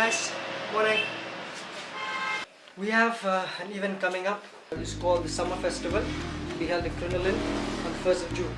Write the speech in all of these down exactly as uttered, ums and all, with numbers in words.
Guys, morning. We have uh, an event coming up. It's called the Summer Festival. It'll be held in Crinoline on the first of June.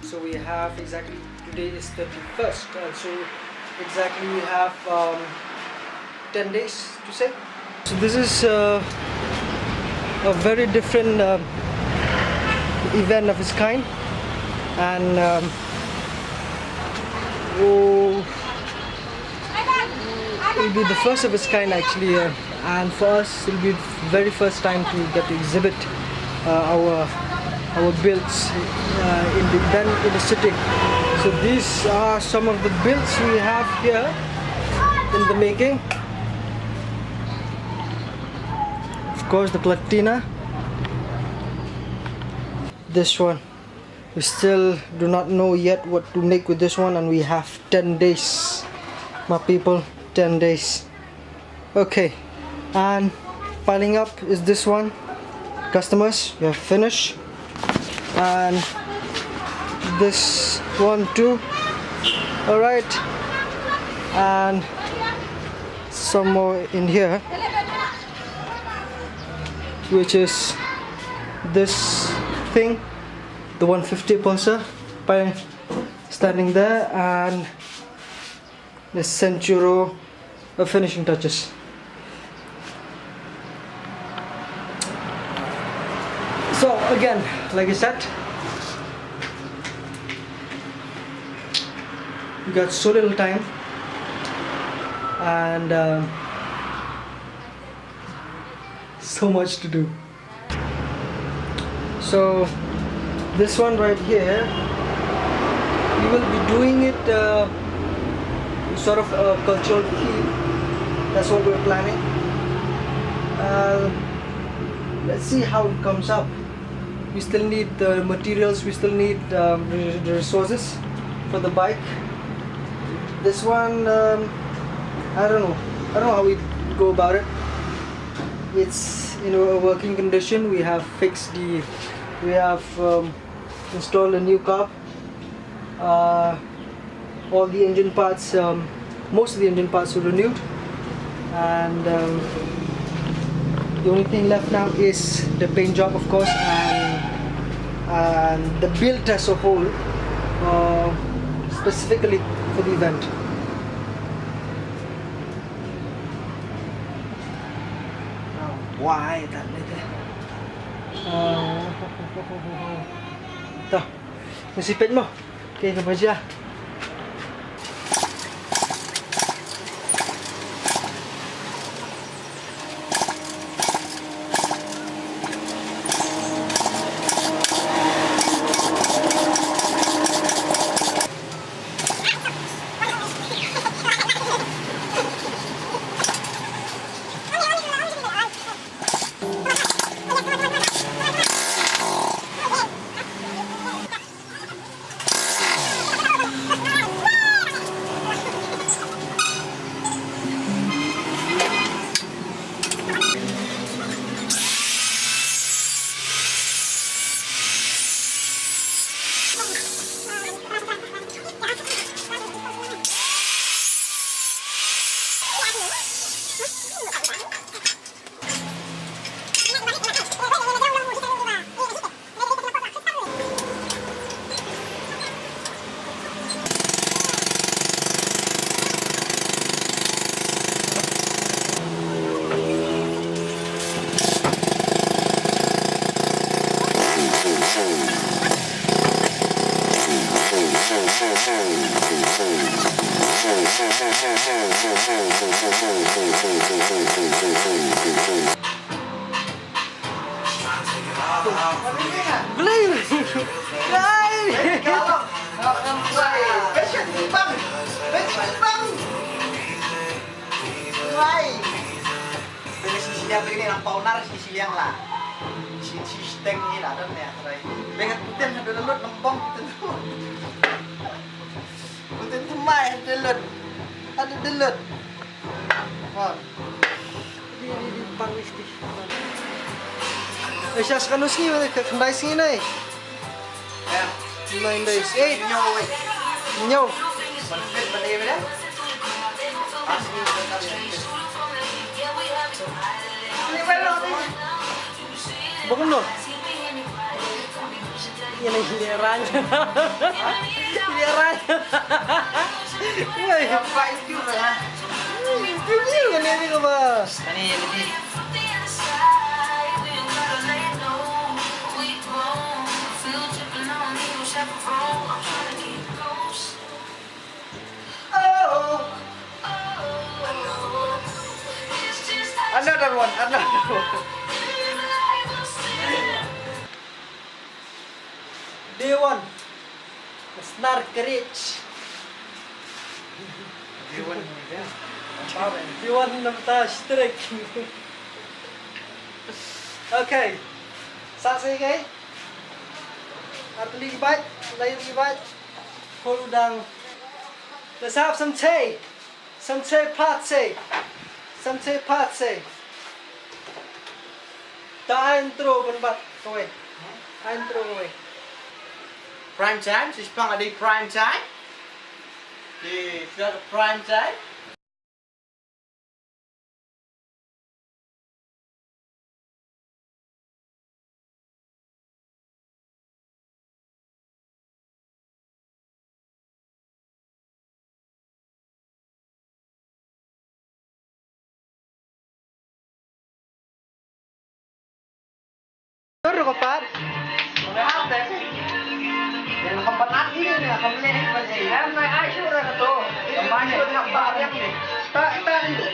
So we have exactly, today is thirty-first, and so exactly we have um, ten days to say. So this is uh, a very different um, event of its kind, and um, oh, it'll be the first of its kind actually, uh, and for us it'll be very first time to get to exhibit uh, our our builds uh, in the then in the city. So these are some of the builds we have here in the making. Of course, the platina. This one. We still do not know yet what to make with this one, and we have ten days, my people, ten days. Okay, and piling up is this one. Customers, we have finished. And this one too. All right, and some more in here, which is this thing, the one fifty Pulsar, standing there, and the Centuro, the finishing touches. So again, like I said, we got so little time and um, so much to do. So this one right here, we will be doing it uh, sort of a cultural theme. That's what we're planning. Uh, let's see how it comes up. We still need the materials, we still need um, the resources for the bike. This one, um, I don't know. I don't know how we go about it. It's in a working condition. We have fixed the, we have um, installed a new carb. Uh, all the engine parts, um, most of the engine parts were renewed, and um, the only thing left now is the paint job, of course, and, and the build as a whole, uh, specifically for the event. Why that little? Uh, Ito. Nasipit mo. Okay, kabadya. Blei. Blei. Blei. Blei, si siliang blei ni, nang pau nar si siliang la. Si, si steng ni la, don ya, blei. Blei, ngat puten, ngat dulu lut, nempong puten. Puten temai, ngat dulu lut. Ngat dulu lut. Di, di, di, pang ni, di. Eh, sha, sha, kanu sngi, weh, ka khyndai sngi nai. Nine days, eight. Nyo. Bukno. Ïa, ïa, ïa, rang. Ïa, rang. Woi. Apa itu, ha? Ini, ini, ini, apa? Ini, ini. Another one, another one. Day one. Snar courage. Day one, yeah. Day one namta strik. Okay. Sa se kai. Artli ki bait, lai ki bait. Hold down. Let's have some tea. Samse Patse. Samse Patse. Ta intro ban bat kawei. Intro kawei. Prime time, shisha nga di prime time. Di shisha prime time. Tur ko pat. Yang keempat nanti ni, yang keempat ni. Yang naik asyik orang tu. Yang masuk nak bar yang ni. Tak, tak ni.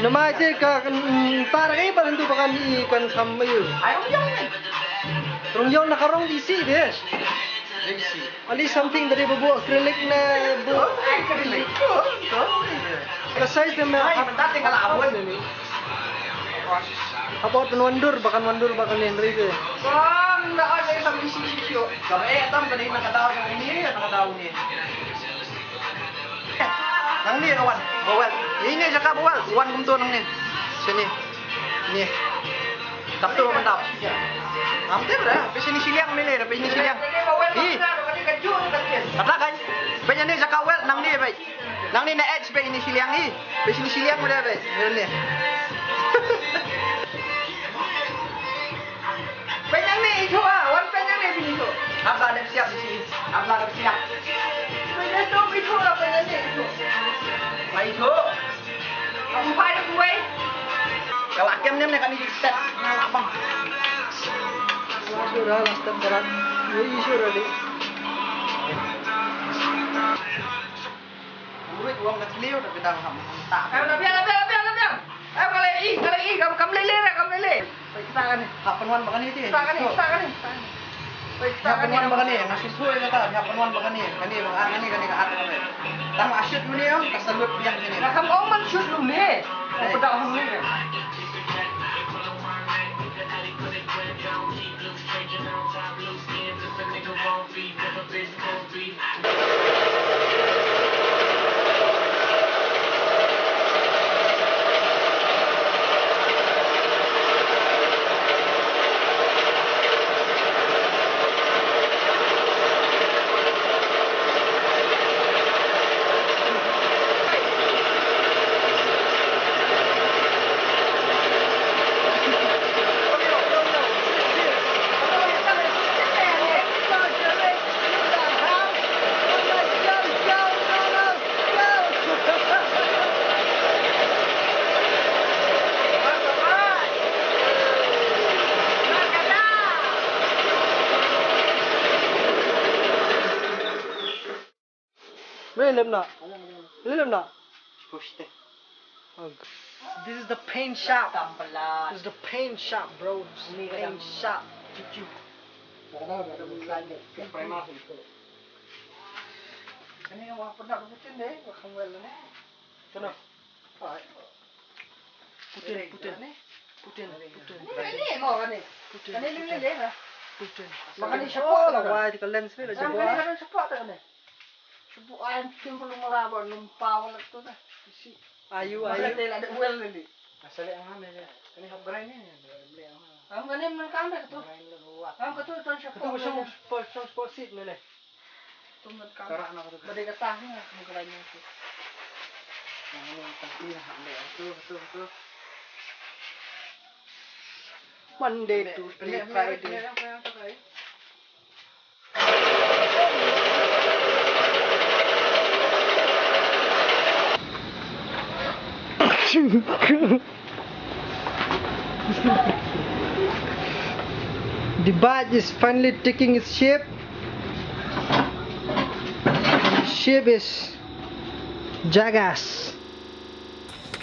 Namar te ka, mm, tar ka i ba ntu ba kan i kan kham ïu. Ai, rung ïong ni. Rung ïong na ka rong di si de. Di si. Ali something dari bubu acrylic na bu. Oh, acrylic. Oh, oh. Ka size na me. Ai, hap-, mentang tinggal abon ni. Hap ot ban wandur, ba kan wandur, ba kan ïeng ri de. Bang, na ai sam di si si si. Ka re tam ka dei na ka daw ni, na ka daw ni. Nangne ka wan, ba wel. Ine jaka ba wel, wan kumto nangne. Shane. Ni. Tap tu ban tap. Am te bra, phi shane shiliang mele, phi shane shiliang. Hi. Kata kai. Phi shane jaka wel nangne phi. Nangne na edge phi shane shiliang hi. Phi shane shiliang mele phi. Ni. Peit nangne i Joa, wan peit nangne peit i Joa. Hap ba dep siap di sini. Hap ba dep siap. Peit nangne i Joa, peit nangne i Joa. Ba i Joa. Abu pai da kuwei. Ka la kem ne ne kane set na la bang. Last dur, last time berat. Ye issue ready. Uwit wang ka tliu da bidang ham ta. Ka la biang, la biang, la biang, la biang. Eh, ka la i, ka la i, kam, kam lele, kam lele. Peit kita kane. Hap pynwan ba kane te. Kita kane, kita kane, kita kane. Peit kita kane. Hap pynwan ba kane, nga shu poi kata, hap pynwan ba kane. Kane ba kane, kane ka at kane. Tang a shoot mane ong, ka salute biang kane. Nga kam ong man shoot lum ne. Ong pyndak hang ne. Weh, lem na. Lem na. Push te. Oh, g-, this is the paint shop. This is the paint shop, bro. This is the paint shop. Kane nga pernah rutin deh, nga kham wel ne. Kano? Putin, putin. Putin, putin. Ni, ni, mo, kane. Putin, kane, putin. Lele, lele, ha? Putin. Makane shapoh, oh, la wai, ka lens ni la shapoh. Kane, kane shapoh ta kane. Shapoh, ai, tim perlu melaba, lum power tu dah. Isi. Ayu, ayu. Kane la de wel ni. Asal yang mana ya? Kane hap grind ni, beli yang mana? Am kane man kam dah tu. Grind le ruat. Am katu ton shapoh. Katu shong, shong sport seat ni le. Tu man kam. Karak na katu. Bade kata ni, grind ni tu. Monday, Tuesday, Friday. The bike is finally taking its shape. Shape is Jagas.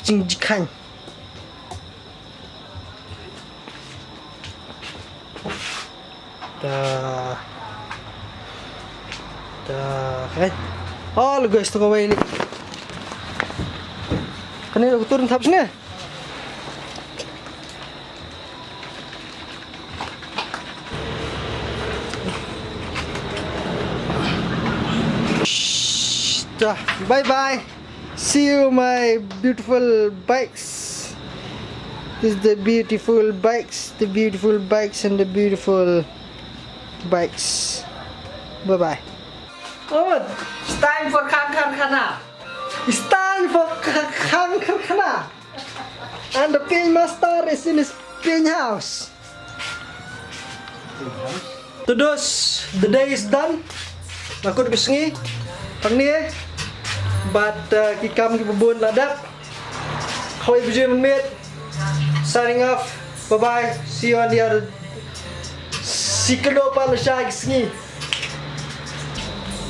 Jing jikhan. Da. Da. Hey. All guys to kawai ni. Kane lo turun thap sini. Bye bye. See you, my beautiful bikes. This is the beautiful bikes, the beautiful bikes, and the beautiful bikes. Bye bye. Oh, it's time for Khankarkhana. It's time for Khankarkhana. And the paint master is in his paint house. To those, the day is done. Nakut bisngi. Pang ni. But uh, ki kam ki babun ladap. Hoi bijim mit. Signing off. Bye bye. See you on the other. Siklo pa la shai sngi.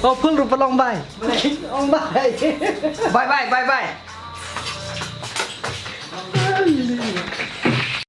Oh, full rupa long bye. Long bye. Bye bye, bye bye.